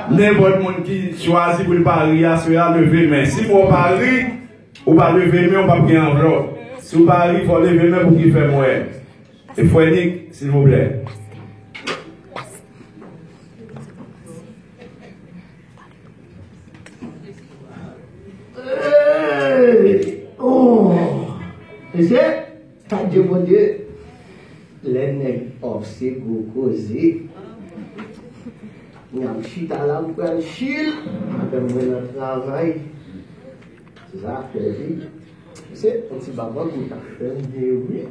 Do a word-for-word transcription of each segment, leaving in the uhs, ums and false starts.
Nenpòt moun ki chwazi pou l pa ri aswè a, leve men. Si m wè w pa ri, ou pa leve men, ou p ap gen anvlòp. Si w pa ri, fò w leve men pou ki fè m wè. E Frè Nick, silvouplè. Hey! Oh! Mesye, adye Bondye. Lè nèg òf se gwo koze. N ap chita la, m pral chil. Apre mwen nan travay. Se sa k fè wi. Se yon ti babankou ta fè m byen wi.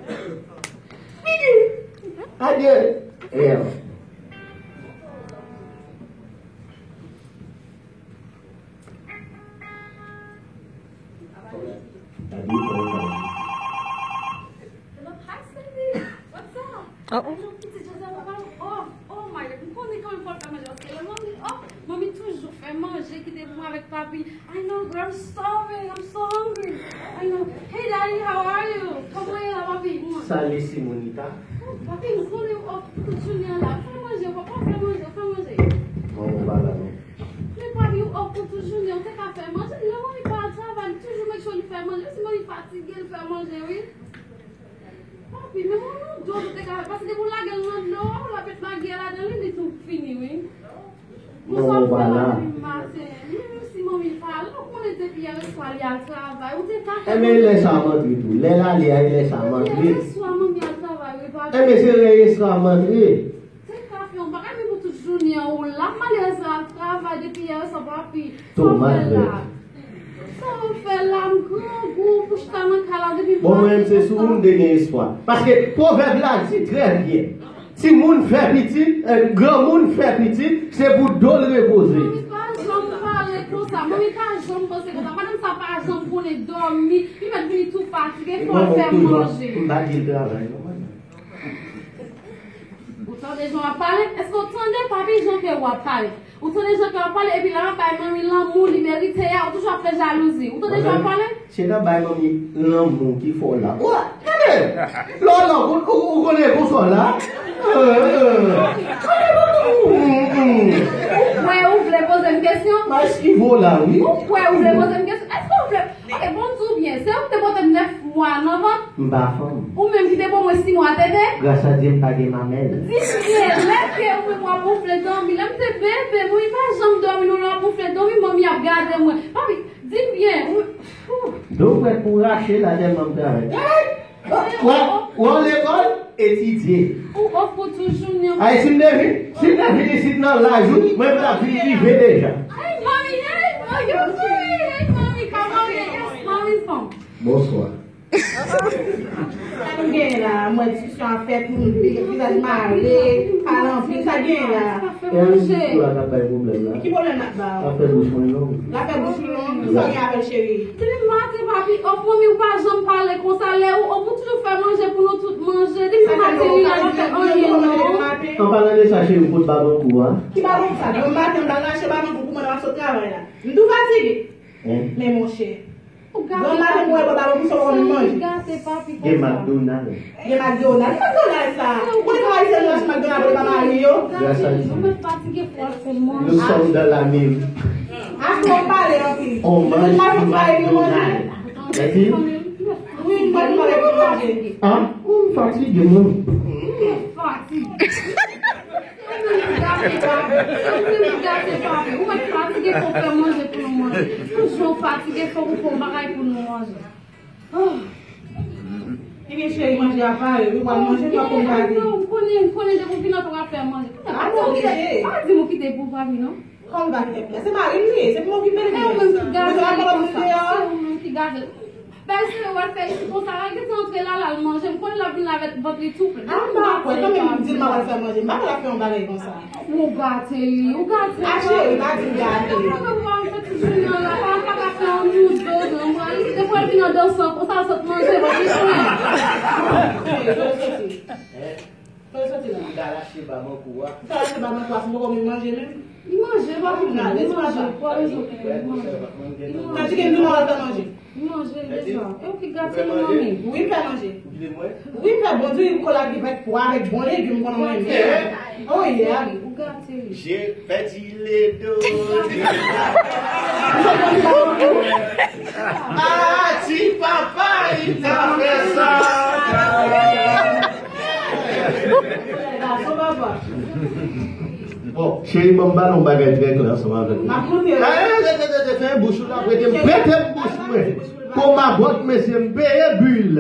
Adye. Eyo. Hello, hi, Cindy. What's up? Uh-oh. I know Pitit Joseph ap al off. Oh my God. M konnen kanmenm fò l fè manje paske lè manmi off, manmi toujou fè manje kite pou mwen avèk papi. I know, girl, I'm starving. I'm so hungry. I know. Hey, Daddy, how are you? Kòman w ye la, papi? Salut, Simonita. Oh, papi, m konnen w off pou tout jounen an la. Fè manje, papa, fè manje, fè manje. Manman pa la, non. Men papi, w off pou tout jounen, w te ka fè manje. Lè manmi pa al travay, li toujou make sure li fè manje. Si manmi fatige, li fè manje, wi. Papi, men yon dlo ou te ka fè, paske depi w lage l nan dlo a, w la met magi a ladan li, li tou fini, wi. Manman pa la. Menm si manmi pa la, ou konnen depi yè swa li al travay, ou te ka fè. Enben, lè sa m antre tou. Lè l ale a, e lè sa m antre. Yè swa manmi al travay, wi, papi. Enben, se lè swa m antre. Se ka fè yon bagay, men pou tout jounen an, ou la, malere sa al travay depi yè swa, papi. Sa w fè la? Sa w fè la? M grangou pou chita nan kay la depi maten. Bon, mwen menm, se sou ou m te gen espwa. Paske pwovèb la di trè byen, timoun fè pitit, eh, granmoun fè pitit, se pou do l repoze. Manmi pa janm pale konsa. Manmi pa janm panse konsa. Madanm sa pa janm konnen dòmi. Li mèt vini tou fatige, fò l fè manje. M pa di l travay, non, madanm. Ou tande jan w ap pale? Èske w tande papi jan ke w ap pale? Ou tande jan ke w ap pale, epi lè w ap bay manmi lanmou li merite a, ou toujou ap fè jalouzi. Ou tande jan w ap pale? Se nan bay manmi lanmou ki fè w la. Wa, tande! Lò, lò, ou, ou, ou konnen konsa w la? Euh, euh. Ou kwè ou vle poze m kesyon? M a eskive w la, wi. Ou kwè ou vle poze m kesyon? Èske ou vle Ok, bon, m di w byen, se ou ki te pote m nèf mwa nan vant? M pa fanm. Ou menm ki te ban mwen sis mwa tete? Gras a Dye, m pa gen mamèl. Di m byen, lè ke ou menm w ap woufle dòmi, lè m te bebe, mwen pa janm dòmi, non, lè w ap woufle dòmi, manmi ap gade mwen. Papi, di m byen, ou, ou. Dlo prèt pou rache la tèlman m travay. Hey! Ou al lekòl, etidye. Ou off pou tout jounen. Ay, si m te vin, si m te vin isit nan laj ou, mwen m t ap vin rive deja. Hey, mommy, hey, mommy, hey, mommy, come on, yes, mommy, come. Bonswa. Sa nou gen la, mwen diskisyon ap fèt, moun vizaj mare, pale anpil, sa gen la. E ann diskou la k ap bay pwoblèm la. Ki pwoblèm l ap ba w? L ap fè bouch mwen long. L ap fè bouch mwen long, sa w gen avè l, cheri? Depi maten, papi, off, manmi, ou pa janm pale konsa, lè ou, ou toujou fè manje pou nou tout manje. Depi maten, li la pa fè anyen, non. An palan de sa, cheri, ou pot babankou a? Ki babankou sa? Depi maten, m t al rache babankou pou mwen, m ap sot travay la. M tou fatige. Men monchè. Grann maten mwen wè bò balon pou sòl wè manje. Gen McDonald. Gen McDonald. Ki McDonald sa? Ou konnen kòman Ayisyen nou achte McDonald pou yo pa mari yo? Gras a Dye. Nous sommes dans la même. Achte w pale anpil. On mange du McDonald. Gade. Wi, mwen pale pou manje. An? Ou fatige, mwen. Fatige. Ou menm ki gate papi. Ou menm ki gate papi. Ou mèt fatige, fò w fè manje pou nou manje. Tout jan w fatige, fòk ou fè yon bagay pou nou manje. Oh. Ebyen, cheri, manje a pare wi, w al manje, nou ap konn gade. Non, m konnen, m konnen depi w vin la, w ap fè manje. Pa di m ou kite pou papi, non. Kòman w pa kite pou la? Se mari m li ye, se pou m okipe l li ye. E ou menm ki gate li konsa. Se ou menm ki gate l. Bèl sere w al fè isi konsa la, li gentan antre la, l al manje. M konnen l ap vin la avèk vant li tou plen. A, m pa kwè, kanmenm m di l m ap al fè manje. M pa kwè l ap fè yon bagay konsa. Ou gate li, ou gate li. A, cheri, pa di m gate. Ou pa ka fè ti jounen an la, pa, pa ka fè yon noodles, yon bagay. Li kite pou l vin an dansan konsa, l sot manje, bon, li plen. Cheri, kote w soti? Kote w soti la? Li ta rache babankou a. Li ta rache babankou a, si m poko menm manje menm. Li manje, papi, li manje. Ou pa rezon pou li manje. Li manje. Tandis ke m di w al fè manje. Li manje, li deja. E ou ki gate li, manmi? Wi, m fè manje. Wi, m fè bon diri pou kolak li avèk pwa, avèk bon legim, konnen mwen renmen. Oh, yeah. J'ai perdu les dos. Ah, ti papa, il t'a fait ça. Bon, cheri, ban m pale yon bagay trè klè ansanm avèk ou. Fè bouch ou la, prete m, prete m bouch mwen. Kòm mabòt, mesye, m peye bil.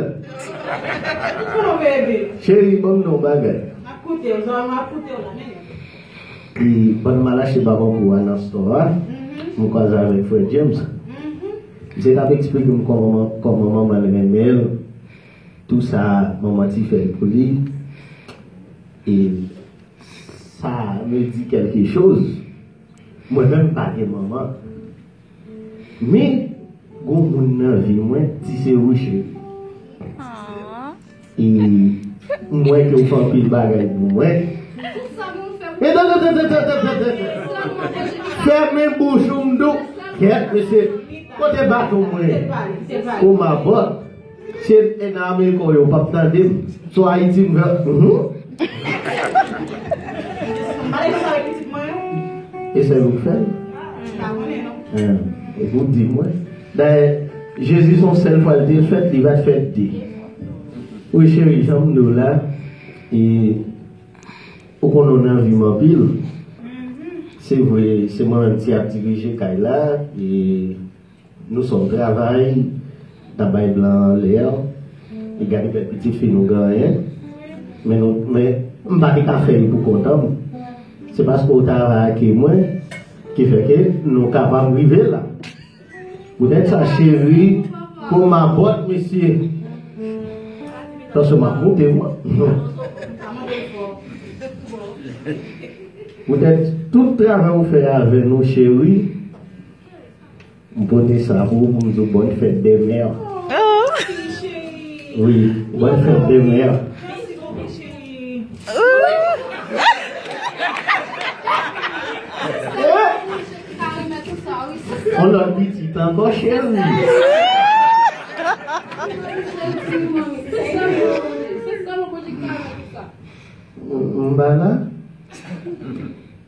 Cheri, ban m di yon bagay. Ki pandan m al achte babankou a nan store a, m kwaze avèk frè James. Misye t ap eksplike m kòman, kòman manman l renmen l, tou sa manman ti fè l pou li. E sa me di quelque chose. Mwen menm m pa gen manman. Men, gon moun nan vi mwen, ti se ou cheri. E m wè ke w fè anpil bagay pou mwen. E non, non, non, non, non, non, non. Fèmen bouch ou m di w. Kèt, mesye. Kote baton mwen? Ou mabòt. Se en Ameriken yo p ap tande m. Sou Ayiti m fè. Mhm. E sèl ou k fè l? E pou di mwen. Dayè, Jezi se yon sèl fwa l te fèt, li pa t fèt de. Wi, cheri, jan m di w la, e, ou konnen w nan vi m anpil. Se vre, se mwen menm ki ap dirije kay la, e nou sòm travay, n ap bay blan anlè, e gade bèl pitit fi nou gen anyen. Men nou, men m pa te ka fè l pou kont an m. Se paske w travay ak mwen ki fè ke nou kapab rive la. Poutèt sa, cheri, kòm mabòt, mesye. Paske m ap moute, mwen. Poutèt tout travay ou fè avè nou, cheri, m pote sa pou ou, pou m di w bonne fête des mères. Wi, bonne fête des mères. On lòt pitit ankò, cheri. M, m pa la.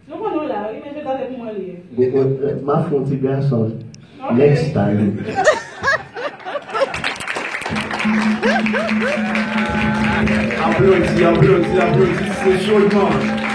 Nou konn ou la, wi, men se tande pou mwen li ye. Bon, bon, euh, m a fè yon ti gason. Ok. Next time. Aplodi, aplodi, aplodi, se jolman.